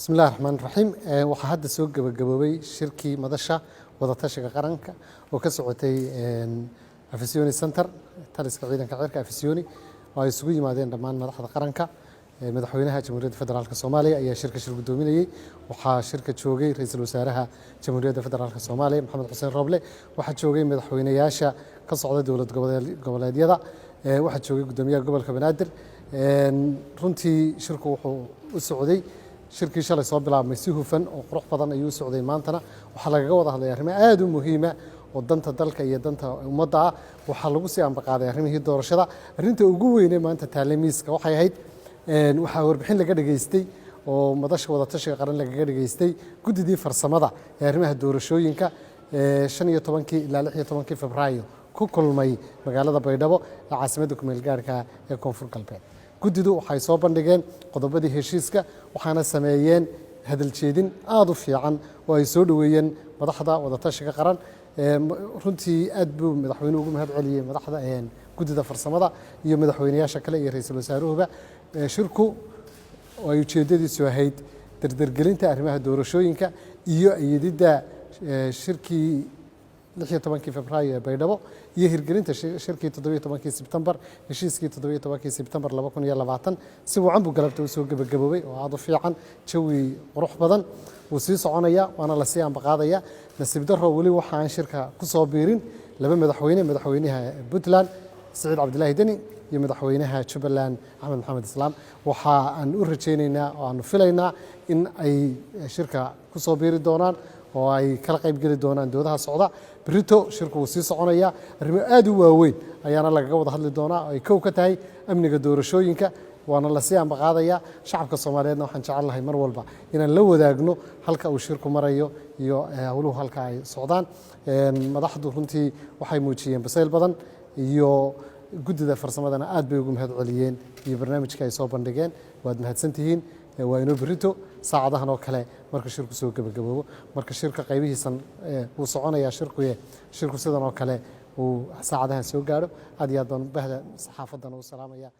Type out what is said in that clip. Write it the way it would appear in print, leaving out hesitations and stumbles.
Bismi illahi raxmaan raxiim. Waxaa hadda soo gebagaboobay shirkii Madasha Wadatashiga Qaranka oo ka socotay Afisyooni Center, taliska ciidanka cirka Afisyooni, oo ay isugu yimaadeen dhammaan madaxda qaranka. Madaxweynaha Jamhuuriyadda Federaalka Soomaaliya ayaa shirka shir guddoominayey. Waxaa shirka joogay Ra-iisul Wasaaraha Jamhuuriyadda Federaalka Soomaaliya, Maxamed Xuseen Roble. Waxaa joogay madaxweynayaasha ka socda dowlad goboleedyada. Waxaa joogay guddoomiyaha gobolka Banaadir. Runtii shirku wuxuu u socday, shirkii shalay soo bilaabmay, si hufan oo qurux badan ayuu u socday. Maantana waxaa lagaga wada hadlay arrimo aada u muhiima oo danta dalka iyo danta ummadda ah. Waxaa lagu sii ambaqaaday arrimihii doorashada. Arrinta ugu weyne maanta taale miiska waxay ahayd, waxaa warbixin laga dhageystay oo Madasha Wadatashiga Qaran lagaga dhageystay guddidii farsamada ee arrimaha doorashooyinka 15-kii ilaa 16-kii Febraayo ku kulmay magaalada Baydhabo ee caasimadda kumeel gaarka ee Koonfur Galbeed. Guddidu waxay soo bandhigeen qodobadii heshiiska, waxaana sameeyeen hadaljeedin aada u fiican oo ay soo dhoweeyeen madaxda wadatashiga qaran. Runtii aad buu madaxweynuhu ugu mahad celiyey madaxda guddida farsamada iyo madaxweynayaasha kale iyo ra-iisul wasaaruhuba. Shirku oo ay ujeeddadiisu ahayd dardargelinta arrimaha doorashooyinka iyo ayididda shirkii 16-kii Febraayo ee Baydhabo iyo hirgelinta shirkii 17-kii Sebtembar, heshiiskii 17-kii Sebtembar 2020, si wacan buu galabta usoo gebagaboobay oo aada u fiican, jawi qurux badan. Wuu sii soconaya, waana lasii ambaqaadaya. Nasiib daro, weli waxa aan shirka ku soo biirin laba madaxweyne: madaxweynaha Puntland, Siciid Cabdilaahi Deni, iyo madaxweynaha Jubbaland, Axmed Maxamed Islaam. Waxa aan u rajaynaynaa oo aanu filaynaa in ay shirka ku soo biiri doonaan oo ay kala qayb geli doonaan doodaha socda. Berito shirku wuu sii soconaya, arrimo aada u waaweyn ayaana lagaga wada hadli doonaa oo ay kow ka tahay amniga doorashooyinka, waana lasii ambaqaadaya. Shacabka Soomaaliyeedna waxaan jecel lahay mar walba inaan la wadaagno halka uu shirku marayo iyo howluhu halka ay socdaan. Madaxdu runtii waxay muujiyeen bisayl badan, iyo guddida farsamadana aad bay ugu mahad celiyeen iyo barnaamijka ay soo bandhigeen. Waad mahadsantihiin. Waa inoo berito saacadahan oo kale marka shirku soo gebagaboobo. Marka shirka qaybihiisan wuu soconayaa shirkuye, shirku sidan oo kale uu saacadahan soo gaadho. Aad iyo aad baan bahda saxaafaddana u salaamaya.